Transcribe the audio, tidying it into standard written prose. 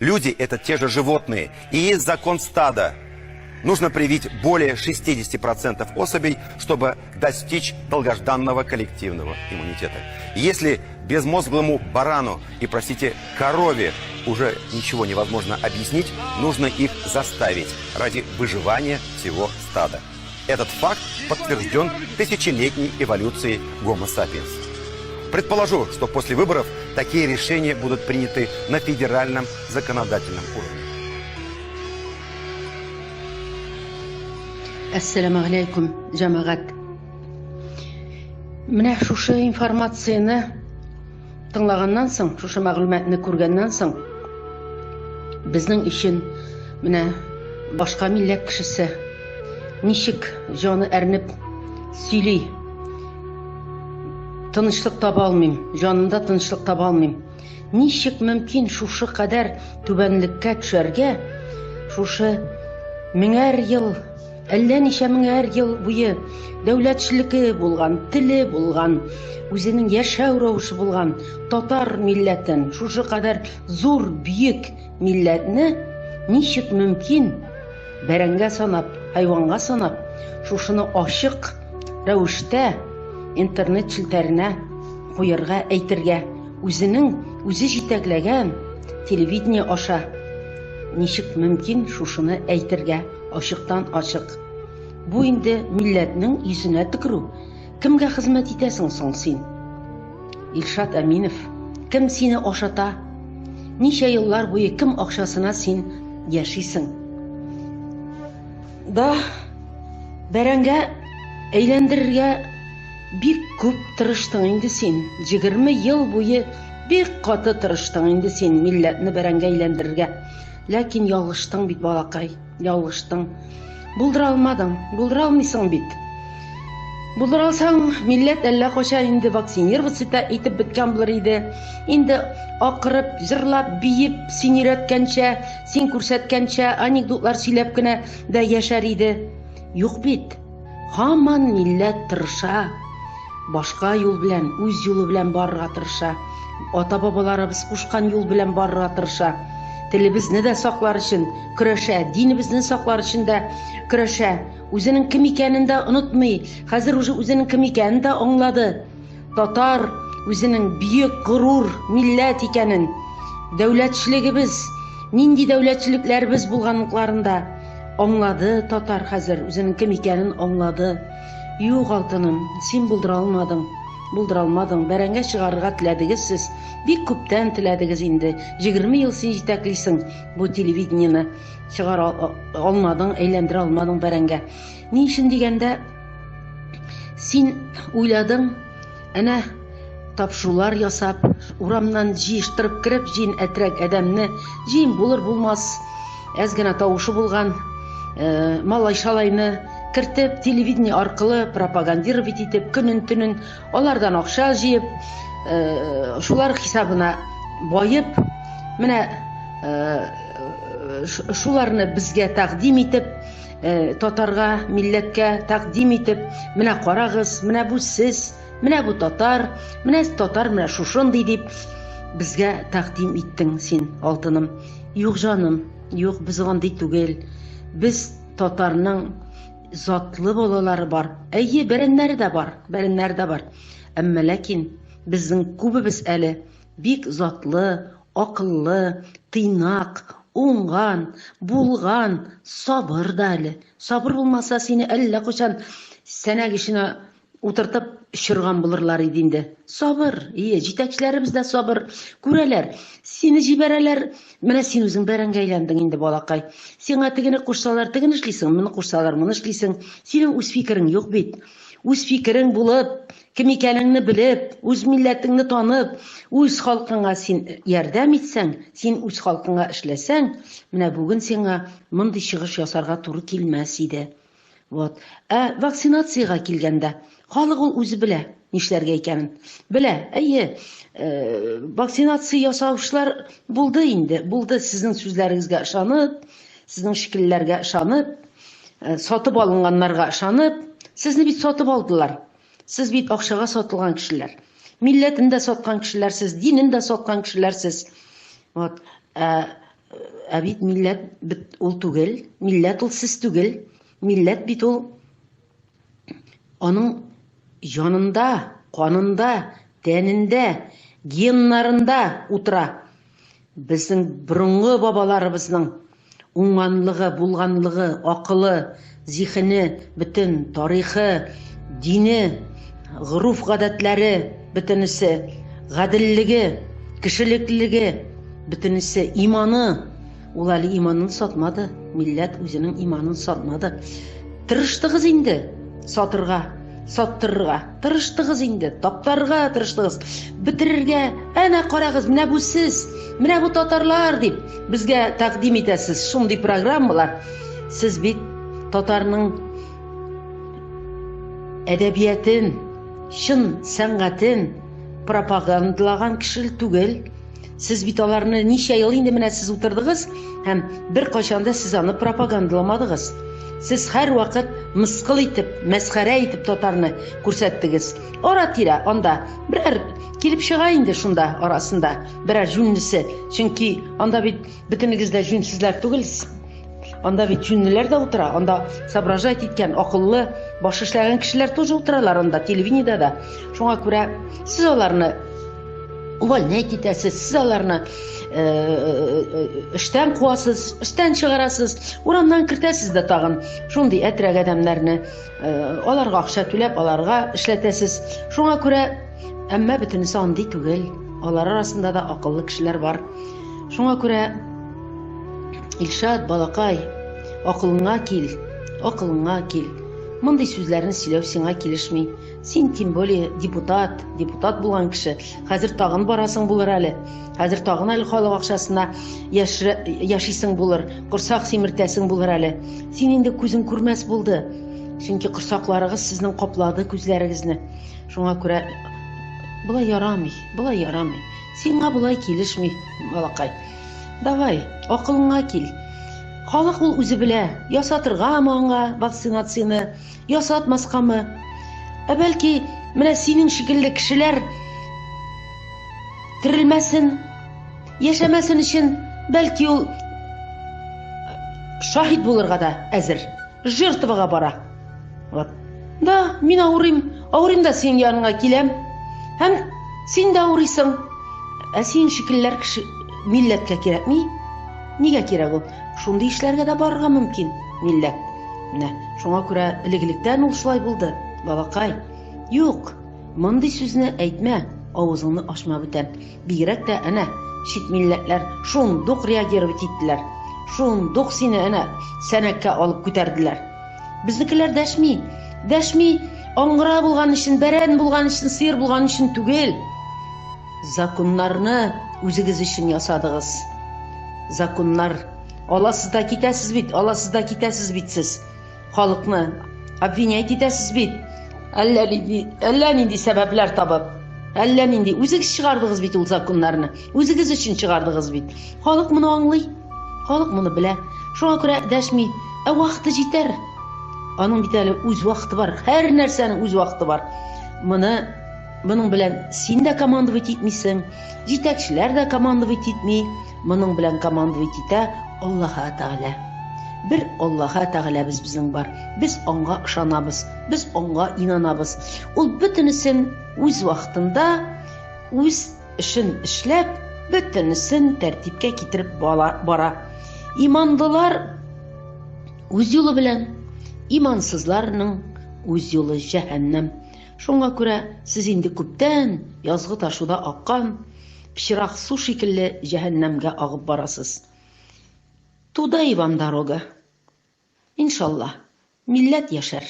Люди – это те же животные. И есть закон стада. Нужно привить более 60% особей, чтобы достичь долгожданного коллективного иммунитета. И если безмозглому барану и, простите, корове уже ничего невозможно объяснить, нужно их заставить ради выживания всего стада. Этот факт подтвержден тысячелетней эволюцией Homo sapiens. Предположу, что после выборов такие решения будут приняты на федеральном законодательном уровне. Әссәламегаләйкүм, җәмәгать. Менә шушы информацияне тыңлаганнан соң, шушы мәгълүматны күргәннән соң, безнең өчен менә башка милләт кешесе ничек җаны әрнеп сөйли. Тынычлык таба алмыйм, җанымда тынычлык таба алмыйм. Ничек мөмкин шушы кадәр түбәнлеккә төшәргә, шушы меңәр ел, әллә ничә меңәр ел буе дәүләтчелеге булган, теле булган, үзенең яшәү рәвеше булган татар милләтен, шушы кадәр зур, бөек милләтне ничек мөмкин бәрәнгә санап, хайванга санап, шушыны ачык рәвештә интернет челтәренә куярга, әйтергә, үзенең үзе җитәкләгән телевидение аша ничек мөмкин шушыны әйтергә ачыктан ачык? Бу инде милләтнең йөзенә төкерү. Кемгә хезмәт итәсең соң син? Илшат Әминов, кем сине ашата? Ничә еллар буе кем акчасына син яшисең? Да, бәрәңгә әйләндерергә бик күп тырыштың инде син. 20 ел буе бик каты тырыштың инде син милләтне бәрәңгә әйләндерергә. Ләкин ялгыштың бит, балакай, ялгыштың. Булдыра алмадың, булдыра алмыйсың бит. Булдыра алсаң, милләт әллә кайчан инде вакцинироваться итеп беткән булыр иде. Инде акырып, җырлап, биеп, син өйрәткәнчә, син күрсәткәнчә, анекдотлар сөйләп кенә дә яшәр иде. Юк бит. Һаман милләт тырыша. Башка юл белән, үз юлы белән барырга тырыша. Ата-бабаларыбыз кушкан юл белән барырга тырыша. Телебезне дә саклар өчен көрәшә, динебезне саклар өчен дә көрәшә. Үзенең кем икәнен дә онытмый. Хәзер уже үзенең кем икәнен дә аңлады. Татар үзенең бөек, горур милләт икәнен, дәүләтчелегебез, нинди дәүләтчелекләребез булганлыкларын да аңлады татар хәзер, үзенең кем икәнен аңлады. Юк, алтыным, син булдыра алмадың. Булдыра алмадың. Бәрәңгә чыгарырга теләдегез сез. Бик күптән теләдегез инде. 20 ел син җитәклисең бу телевидениене. Чыгара алмадың, әйләндерә алмадың бәрәңгә. Ни өчен дигәндә, син уйладың, әнә тапшырулар ясап, урамнан җыештырып кереп, җыен әтрәк адәмне, җыен булыр булмас, әз генә тавышы булган э, малай-шалайны кертеп, телевидение аркылы пропагандировать итеп, көнен-төнен алардан акча җыеп, э, шулар хисабына баеп, менә э, шуларны безгә тәкъдим итеп, э, татарга, милләткә тәкъдим итеп, менә карагыз, менә бу сез, менә бу татар, менә татар менә шушындый дип безгә тәкъдим иттең син, алтыным. Юк, җаным, юк, без андый түгел. Без татарның затлы балалары бар. Әйе, бәрәннәре дә бар, бәрәннәре дә бар. Әмма ләкин безнең күбебез әле бик затлы, акыллы, тыйнак, уңган, булган, сабыр да әле. Сабыр булмаса, сине әллә кайчан сәнәк эченә утыртып очырган булырлар иде инде. Сабыр, ие, җитәкчеләребез дә сабыр. Күрәләр, сине җибәрәләр. Менә син үзең бәрәңгә әйләндең инде, балакай. Сиңа тегене кушсалар, тегене эшлисең, моны кушсалар, моны эшлисең. Синең үз фикерең юк бит. Үз фикерең булып, кем икәнеңне белеп, үз милләтеңне танып, үз халкыңа син ярдәм итсәң, син үз халкыңа эшләсәң, менә бүген сиңа мондый чыгыш ясарга туры килмәс иде. Вот. Ә вакцинациягә килгәндә, халык ул үзе белә нишләргә икәнен. Белә, әйе, э, вакцинация ясаучылар булды инде, булды сезнең сүзләрегезгә ышанып, сезнең шикеллеләргә ышанып, э, сатып алынганнарга ышанып, сезне бит сатып алдылар. Сез бит акчага сатылган кешеләр. Милләтен дә саткан кешеләр сез, динен дә саткан кешеләр сез. Вот. Ә, Ә бит милләт бит ул түгел, милләт ул сез түгел. Милләт бит ул аның җанында, канында, тәнендә, геннарында утыра. Безнең борынгы бабаларыбызның уңганлыгы, булганлыгы, акылы, зиһене, бөтен тарихы, дине, горуф-гадәтләре, бөтенесе, гаделлеге, кешелеклелеге, бөтенесе, иманы. Ул әле иманын сатмады, милләт үзенең иманын сатмады. Тырыштыгыз инде сатырга, саттырырга. Тырыштыгыз инде, таптарга тырыштыгыз, бетерергә. Әнә карагыз, менә бу сез, менә бу татарлар дип безгә тәкъдим итәсез шундый программалар. Сез бит татарның әдәбиятын, чын сәнгатен пропагандалаган кеше түгел. Сез бит аларны ничә ел инде менә сез утырдыгыз һәм беркайчан да сез аны пропагандаламадыгыз. Сез һәрвакыт мыскыл итеп, мәсхәрә итеп татарны күрсәттегез. Ара-тирә анда берәр килеп чыга инде шунда арасында берәр җүнлесе. Чөнки анда бит бөтенегез дә җүнсезләр түгел. Анда бит җүнлеләр дә утыра, анда соображать иткән, акыллы, баш эшләгән кешеләр тоже утыралар анда, телевидениедә дә. Шуңа күрә сез аларны увольнять итәсез, сез аларны э, э, эштән куасыз, эштән чыгарасыз, урамнан кертәсез дә тагын шундый әтрәк адәмнәрне, э, аларга акча түләп, аларга эшләтәсез. Шуңа күрә әмма бөтенесе андый түгел. Алар арасында да акыллы кешеләр бар. Шуңа күрә Илшат, балакай, акылыңа кил, акылыңа кил. Мондый сүзләрне сөйләү сиңа килешми. Син, тем более, депутат, депутат булган кеше. Хәзер тагын барасың булыр әле. Хәзер тагын әле халык акчасына яшисең булыр, корсак симертәсең булыр әле. Син инде күзең күрмәс булды. Чөнки корсакларыгыз сезнең каплады күзләрегезне. Шуңа күрә болай ярамый, болай ярамый. Сиңа болай килешми, балакай. Давай, акылыңа кил. Халык ул үзе белә, ясатыргамы аңа вакцинацияне, Ясатмаскамы? Ә бәлки, менә синең шикелле кешеләр терелмәсен, яшәмәсен өчен, бәлки ул шаһит булырга да әзер. Жертвага бара. Вот. Да, мин авырыйм, авырыйм да синең яныңа киләм. Һәм син дә авырыйсың. Ә синең шикеллеләр кеше милләткә кирәкми. Нигә кирәк ул? Шундый эшләргә дә барырга мөмкин милләт. Менә шуңа күрә элек-электән ул шулай булды, балакай. Юк, мондый сүзне әйтмә, авызыңны ачма бүтән. Бигрәк тә әнә чит милләтләр шундук реагировать иттеләр. Шундук сине әнә сәнәккә алып күтәрделәр. Безнекеләр дәшми. Дәшми, аңгыра булган өчен, бәрән булган өчен, сыер булган өчен түгел. Законнарны үзегез өчен ясадыгыз. Законнар Аласыз да китәсез бит, аласыз да китәсез бит сез. Халыкны обвинять итәсез бит. Әллә нинди, әллә нинди сәбәпләр табып. Әллә нинди. Үзегез чыгардыгыз бит ул законнарны. Үзегез өчен чыгардыгыз бит. Халык моны аңлый. Халык моны белә. Шуңа күрә дәшми. Ә вакыты җитәр. Аның бит әле үз вакыты бар. Һәр нәрсәнең үз вакыты бар. Моны моның белән син дә командовать итмисең, җитәкчеләр дә командовать итми. Моның белән командовать итә Аллаһы Тәгалә. Бер Аллаһы Тәгаләбез безнең бар. Без аңга ышанабыз, без аңга инанабыз. Ул бөтенесен үз вакытында, үз эшен эшләп, бөтенесен тәртипкә китереп бара. Иманлылар үз юлы белән, имансызларның үз юлы җәһәннәм. Шуңа күрә сез инде күптән язгы ташуда аккан Пычрак су шикелле җәһәннәмгә агып барасыз. Туда и вам дорога. Иншалла, милләт яшәр.